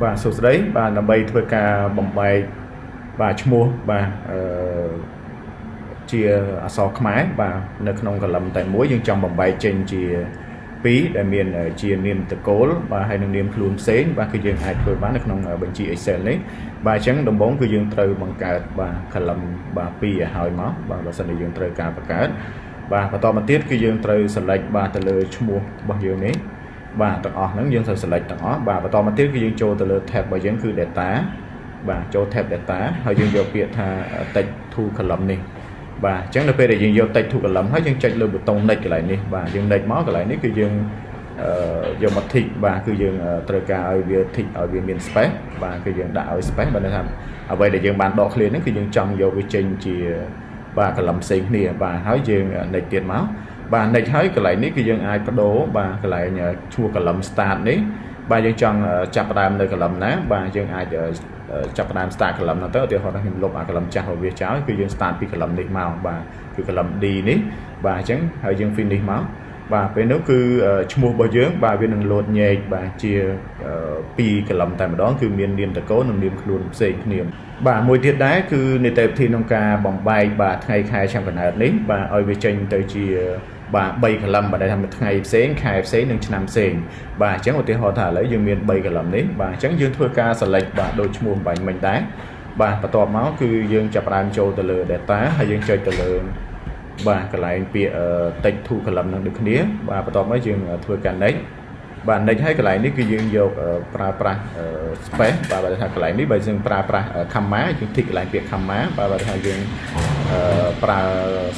បាទសួស្តីបាទដើម្បីធ្វើការបំបែកបាទឈ្មោះបាទអឺជាអក្សរខ្មែរបាទនៅក្នុង column តែមួយយើងចង់បំបែកចេញជាពីរដែលមានជានាមត្រកូលបាទហើយនឹងនាមខ្លួនផ្សេងបាទគឺយើងអាចធ្វើបាននៅក្នុងបញ្ជី Excel នេះបាទអញ្ចឹងដំបូងគឺយើងត្រូវបង្កើតបាទ column បាទពីរឲ្យហើយមកបាទបើសិនជាយើងត្រូវការបង្កើតបាទបន្តមកទៀតគឺយើងត្រូវ select បាទទៅលើឈ្មោះរបស់យើងនេះបាទទាំងអស់ហ្នឹងយើងត្រូវ select ទាំងអស់បាទបន្តមកទៀតគឺយើងចូលទៅលើ tab របស់យើងគឺ data បាទចូល tab data ហើយយើងយកពាក្យថា text to column នេះបាទអញ្ចឹងនៅពេលដែលយើងយក text to column ហើយយើងចុចលើប៊ូតុង next កន្លែងនេះបាទយើង next មកកន្លែងនេះគឺយើងអឺយកមក tick បាទគឺយើងត្រូវការឲ្យវា tick ឲ្យវាមាន space បាទគឺយើងដាក់ឲ្យ space បើន័យថាអ្វីដែលយើងបានដកឃ្លាហ្នឹងគឺយើងចង់យកវាចេញជាបាទ column ផ្សេងគ្នាបាទហើយយើង next ទៀតមកបាទ next ហើយកន្លែងនេះគឺយើងអាចបដូរបាទកន្លែងឈ្មោះ column start នេះបាទយើងចង់ចាប់ផ្ដើមនៅ column ណាបាទយើងអាចចាប់ផ្ដើម start column ហ្នឹងទៅឧទាហរណ៍ថាខ្ញុំលុបអា column ចាស់របស់វាចោលគឺយើង start ពី column នេះមកបាទគឺ column D នេះបាទអញ្ចឹងហើយយើង finish មកបាទពេលនោះគឺឈ្មោះរបស់យើងបាទវានឹងលោតញែកបាទជាពីរ column តែម្ដងគឺមាននាមត្រកូលនិងនាមខ្លួនផ្សេងគ្នាបាទមួយទៀតដែរគឺនីតិវិធីក្នុងការបំបែកបាទថ្ងៃខែឆ្នាំកំណើតនេះបាទឲ្យវាចេញទៅជាបាទ3 column បាទដែលថាថ្ងៃផ្សេងខែផ្សេងនិងឆ្នាំផ្សេងបាទអញ្ចឹងឧទាហរណ៍ថាឥឡូវយើងមាន3 column នេះបាទអញ្ចឹងយើងធ្វើការ select បាទដូចឈ្មោះបាញ់មិញដែរបាទបន្ទាប់មកគឺយើងចាប់ផ្ដើមចូលទៅលើ data ហើយយើងចុចទៅលើបាទកន្លែងពាក្យ text to column នឹងដូចគ្នាបាទបន្ទាប់មកយើងធ្វើការ next បាទ next ហើយកន្លែងនេះគឺយើងយកប្រើប្រាស់ space បាទបើថាកន្លែងនេះបើយើងប្រើប្រាស់ comma យើង tick កន្លែងពាក្យ comma បាទបើថាយើងប្រើ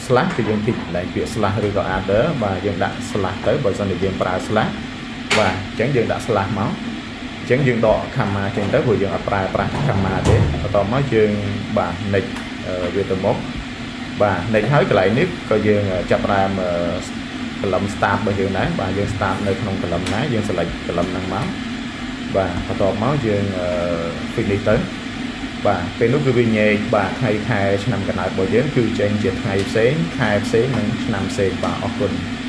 slash គឺយើង tick កន្លែងពាក្យ slash ឬក៏ other បាទយើងដាក់ slash ទៅបើសិនជាយើងប្រើ slash បាទអញ្ចឹងយើងដាក់ slash មក អញ្ចឹងយើងដក comma ចេញទៅព្រោះយើងអត់ប្រើប្រាស់ comma ទេបន្ទាប់មកយើងបាទ next វាទៅមុខបាទ next ហើយកន្លែងនេះក៏យើងចាប់ផ្ដើម column start របស់យើងដែរបាទយើង start នៅក្នុង column ណាយើង select column ហ្នឹងមកបាទបន្ទាប់មកយើង finish ទៅបាទពេលនោះគឺវាញែកបាទថ្ងៃខែឆ្នាំកំណើតរបស់យើងគឺចេញជាថ្ងៃផ្សេងខែផ្សេងនិងឆ្នាំផ្សេងបាទអរគុណ។